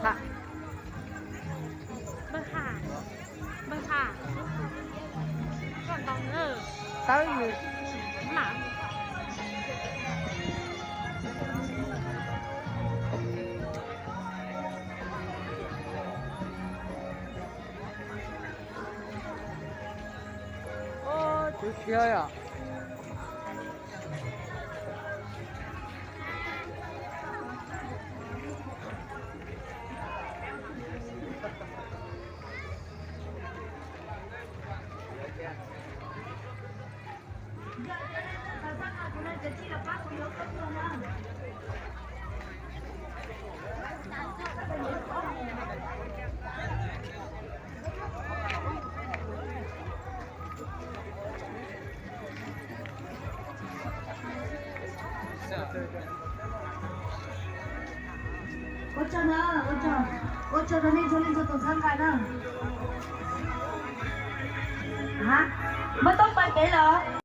Tham. Npawg Ham, npawg Ham, koj ntaus na. Tawb nws. Mam. Ub, tswv kiag yom. Ua tsaug na, ua tsaug, ua tsaug rau nej txhua leej txhua tus txhawb nqa na. Ha, muab toob pab kev los.